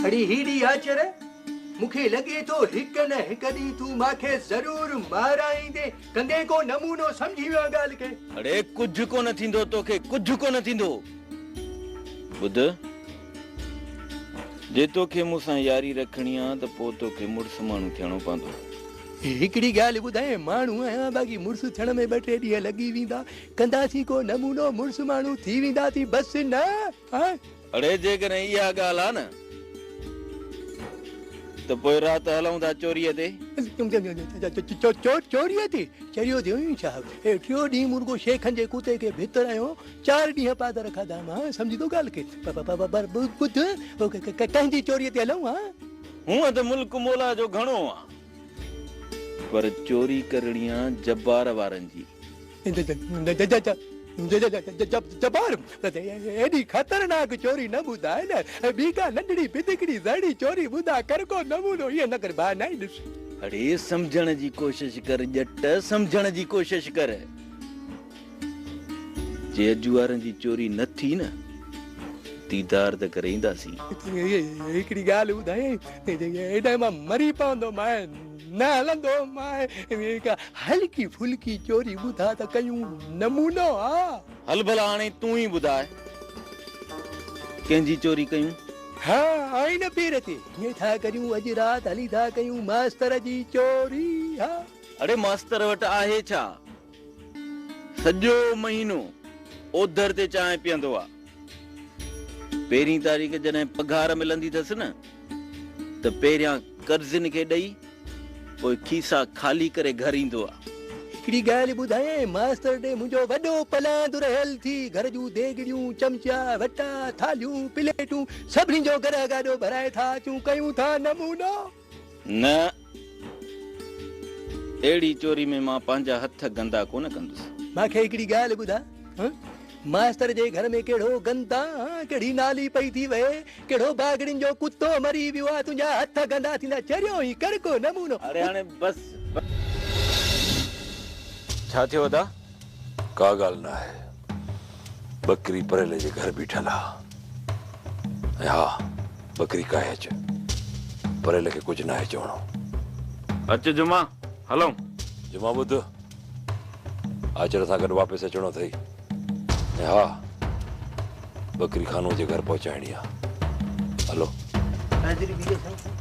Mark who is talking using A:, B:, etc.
A: اڙي هيڏي آچر، مون کي لڳي ٿو هڪ نه هڪ ڏينهن تون مان کي ضرور مارائيندين، ڪندين ڪو نمونو سمجهي ويو آهيان ڳالهه کي.
B: اڙي ڪجهه ڪونه ٿيندو توکي ڪجهه ڪونه ٿيندو. ٻڌ، جي توکي مون سان ياري رکڻي آ ته پوء توکي مڙس ماڻهو ٿيڻو پوندو.
A: هڪڙي ڳالهه ٻڌايانء، ماڻهو آهيان باقي مڙس ٿيڻ ۾ ٻه ٽي ڏينهن لڳي ويندا، ڪنداسين ڪو نمونو مڙس ماڻهو ٿي وينداسين بس نه؟ ها؟
B: اڙي جيڪڏهن اها ڳالهه آ نه ته پوء رات هلون ٿا چوريء تي.
A: چوريء تي؟ چريو ٿيو آهين ڇا؟ هي ٽيون ڏينهن مون رڳو شيخن جي ڪتي کي ڀتر هنيو، چار ڏينهن پادر کاڌا مان، سمجهين ٿو ڳالهه کي؟ پر ٻڌ، ڪنهن جي چوريء تي هلون ها؟
B: هونء ته ملڪ مولا جو گهڻو آ، پر چوري ڪرڻي آ جبار وارن جي.
A: جبار، ايڏي خطرناڪ چوري نه ٻڌاء نه، ٻي ڪا ننڍڙي پتڪڙي ذرڙي چوري ٻڌاء، ڪر ڪو نمونو، ائين نه ڪر ڀاء، ناهي ڏس.
B: اڙي سمجهڻ جي ڪوشش ڪر ڄٽ، سمجهڻ جي ڪوشش ڪر. جي اجو وارن جي چوري نه ٿي نه، ديدار ته ڪري اينداسين.
A: هڪڙي ڳالهه ٻڌايانء، ايڏانهن مان مري پوندومانء، نه هلندو مانء، ڪا هلڪي ڦلڪي چوري ٻڌاء ته ڪيون نمونو ها.
B: هل ڀلا هاڻي تون ئي ٻڌاء، ڪنهن جي چوري ڪيون؟
A: ها آئين نه پير تي، ائين ٿا ڪريون اڄ رات هلي ٿا ڪيون ماستر جي چوري ها.
B: اڙي ماستر وٽ آهي ڇا؟ سڄو مهينو اوڌر تي چانهه پيئندو آ. پهرين تاريخ جڏهن پگهار ملندي ٿس نه ته پهريان قرضين کي ڏئي پوء کيسا خالي ڪري گهر ايندو آ.
A: هڪڙي ڳالهه ٻڌايانء ماستر ڏي منهنجو وڏو پلاند رهيل ٿي. گهر جون ديڳڙيون، چمچا، وٽا، ٿالهيون، پليٽون سڀني جو گرهه گاڏو ڀرائي ٿا اچون ڪيون ٿا نمونو.
B: نه، اهڙي چوري ۾ مان پنهنجا هٿ گندا ڪونه ڪندس.
A: مان کي هڪڙي ڳالهه ٻڌاء، ماستر جي گهر ۾ ڪهڙو گند آ، ڪهڙي نالي پئي ٿي وهي، ڪهڙو باگڙين جو ڪتو مري ويو آ، تنهنجا هٿ گندا ٿيندا، چريو آهين، ڪر ڪو نمونو.
B: اڙي هاڻي بس. ڇا ٿيو ادا؟
C: ڪا ڳالهه ناهي، ٻڪري پريلي جي گهر بيٺل آ ۽ ها ٻڪري ڪاهي اچ، پريلي کي ڪجهه ناهي چوڻو.
B: اچ جمعا، هلون.
C: جمعا ٻڌ، آچر سان گڏ واپس اچڻو اٿئي ۽ ها ٻڪري خانوء جي گهر پهچائڻي آ. هلو.
A: حاضري ڏجو سائين.